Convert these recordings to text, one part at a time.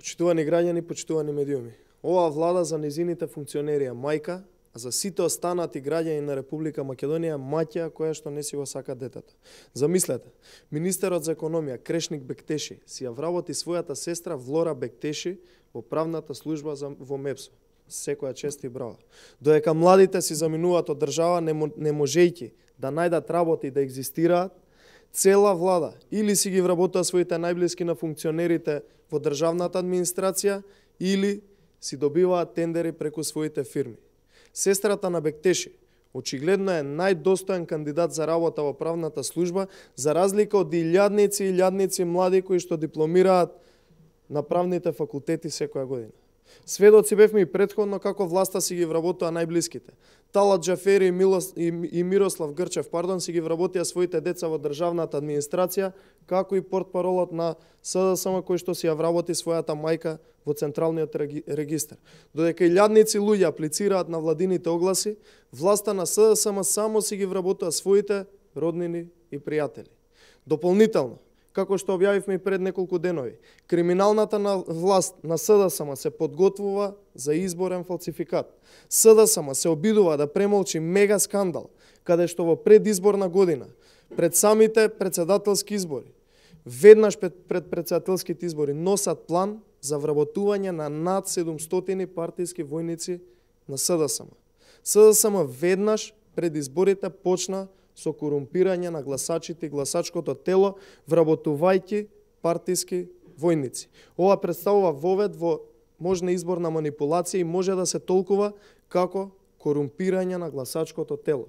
Почитувани граѓани, почитувани медиуми. Оваа влада за незините функционери е мајка, а за сите останати граѓани на Република Македонија маќа која што не си го сака детето. Замислете, министерот за економија Крешник Бектеши си ја вработи својата сестра Влора Бектеши во правната служба во МЕПСО. Секоја чест и браво. Додека младите си заминуваат од држава не можејќи да најдат работа и да екзистираат, цела влада или си ги вработува своите најблиски на функционерите во државната администрација или си добиваат тендери преку своите фирми. Сестрата на Бектеши очигледно е најдостоен кандидат за работа во правната служба, за разлика од илјадници и илјадници млади кои што дипломираат на правните факултети секоја година. Сведоци бевме и претходно како власта си ги вработува најблиските. Талат Џафери и Мирослав Грчев, си ги вработија своите деца во државната администрација, како и портпаролот на СДСМ кој што си ја вработи својата мајка во Централниот регистар. Додека илјадници луѓе аплицираат на владините огласи, власта на СДСМ само си ги вработува своите роднини и пријатели. Дополнително, како што објавивме и пред неколку денови, криминалната власт на СДСМ се подготвува за изборен фалцификат. СДСМ се обидува да премолчи мега скандал, каде што во предизборна година, пред самите председателски избори, веднаш пред председателските избори, носат план за вработување на над 700 партиски војници на СДСМ. СДСМ веднаш пред изборите почна со корумпирање на гласачите и гласачкото тело, вработувајќи партиски војници. Ова представува вовед во можна изборна манипулација и може да се толкува како корумпирање на гласачкото тело.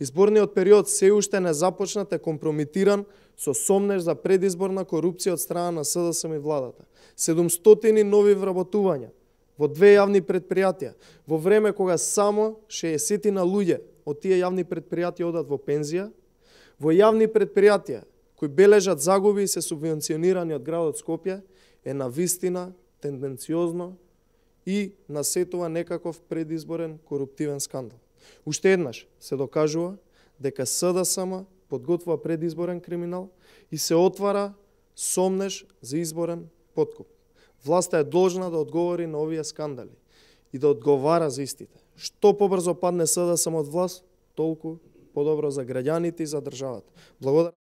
Изборниот период се уште не започнат е компромитиран со сомнеж за предизборна корупција од страна на СДСМ и владата. 700 нови вработувања во две јавни предпријатија, во време кога само 60 на луѓе од тие јавни предпријатија одат во пензија, во јавни предпријатија кои бележат загуби и се субвенционирани од градот Скопје, е навистина тенденциозно и насетува некаков предизборен коруптивен скандал. Уште еднаш се докажува дека СДСМ подготвува предизборен криминал и се отвара сомнеж за изборен подкуп. Власта е должна да одговори на овие скандали и да одговара за истите. Што побрзо падне СДСМ од власт, толку подобро за граѓаните и за државата. Благодарам.